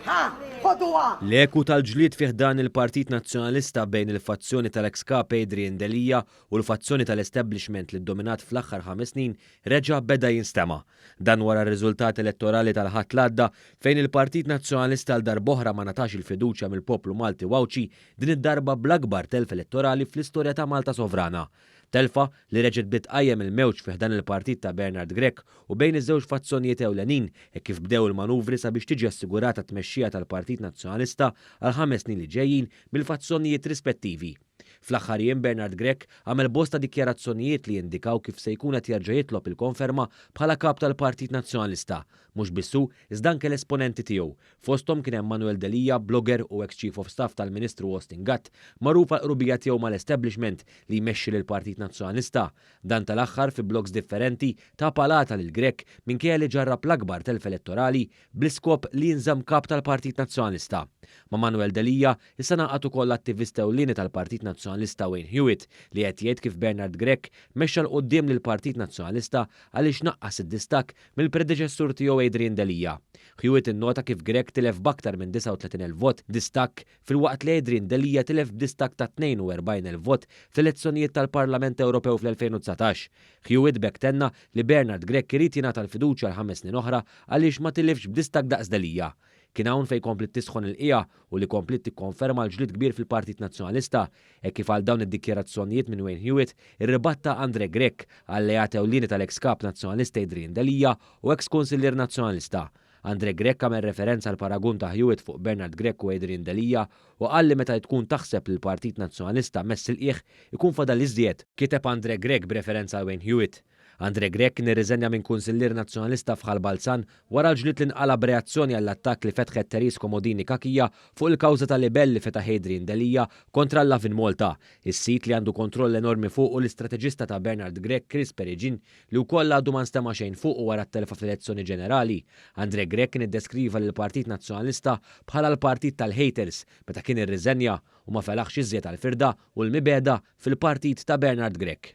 Ħa, ħoduha! L-eku tal-ġlied fi ħdan il-Partit Nazzjonalista bejn il-fazzjoni tal-eks Kap Adrian Delia u l-fazzjoni tal-establishment li ddominat fl-aħħar ħames snin reġa' beda jinstema'. Dan wara r-riżultat elettorali tal-Ħadd l-għadda fejn il-Partit Nazzjonalista għal darb'oħra ma ngħatax il-fiduċja mill-poplu Malti u Għawdxi, din id-darba bl-akbar telf elettorali fl-istorja ta' Malta sovrana. Telfa li reġgħet bdiet tqajjem il-mewġ fi ħdan il-partit ta' Bernard Grech u bejn iż-żewġ fazzjonijiet ewlenin hekk kif bdew il-manuvri sabiex tiġi assigurata t-tmexxija tal-Partit Nazzjonalista għall-ħames snin li ġejjin mill-fazzjonijiet rispettivi. Fl-aħħar jiem Bernard Grech għamel bosta dikjarazzjonijiet li jindikaw kif se jkun qed jerġa' jitlob il-konferma bħala Kap tal-Partit Nazzjonalista. Mhux biss hu, iżda anke l-esponenti tiegħu. Fosthom kien hemm Manuel Delia, blogger u eks Chief of Staff tal-Ministru Austin Gatt, magħruf għall-qrubija tiegħu mal-establishment li jmexxi lill-Partit Nazzjonalista. Dan tal-aħħar fi blogs differenti ta palata lil Grech minkejja li ġarrab l-akbar telf elettorali bl-iskop li jinżamm Kap tal-Partit Nazzjonalista. Ma' Manuel Delia issa ngħaqad ukoll l-attivist ewlieni tal-Partit Nazzjonalista Wayne Hewitt li qed jgħid kif Bernard Grech mexxa 'l quddiem lill-Partit Nazzjonalista għaliex naqqas id-distakk mill-predeċessur tiegħu Adrian Delia. Hewitt innota kif Grech tilef b'aktar minn 39,000 vot distakk filwaqt li Adrian Delia tilef b'distakk ta' 42,000 vot fl-elezzjonijiet tal-Parlament Ewropew fl-2019. Hewitt b'hekk tenna li Bernard Grech irid jingħata l-fiduċja għal ħames snin oħra għaliex ma tilifx b'distakk daqs Delia. Kien hawn fejn kompliet tisħon il-qiegħa u li kompliet tikkonferma l-ġlied kbir fil-Partit Nazzjonalista hekk kif għal dawn id-dikjarazzjonijiet minn Wayne Hewitt irribatta Andre Grech, alleat ewlieni tal-eks Kap Nazzjonalista Adrian Delia u eks Kunsillier Nazzjonalista. Andre Grech għamel referenza għall-paragun ta' Hewitt fuq Bernard Grech u Adrian Delia u qal li meta tkun taħseb li l-Partit Nazzjonalista mess il-qiegħ ikun fadal iżjed, kiteb Andre Grech b'referenza għal Wayne Hewitt. Andre Grech kien irriżenja minn Kunsillier Nazzjonalista f'Ħal Balzan wara l-ġlied li nqala' b'reazzjoni għall-attakk li fetħet Therese Comodini Cachia fuq il-kawża ta' libell li fetaħ Adrian Delia kontra l-Lovin Malta, is-sit li għandu kontroll enormi fuqu l-istrateġista ta' Bernard Grech Chris Peregin li wkoll għadu ma nstema' xejn fuqu wara t-telfa fl-elezzjoni ġenerali. Andre Grech kien iddeskriva lill-Partit Nazzjonalista bħala l-partit tal-haters meta kien irriżenja u ma felaħx iżjed għall-firda u l-mibegħda fil-partit ta' Bernard Grech.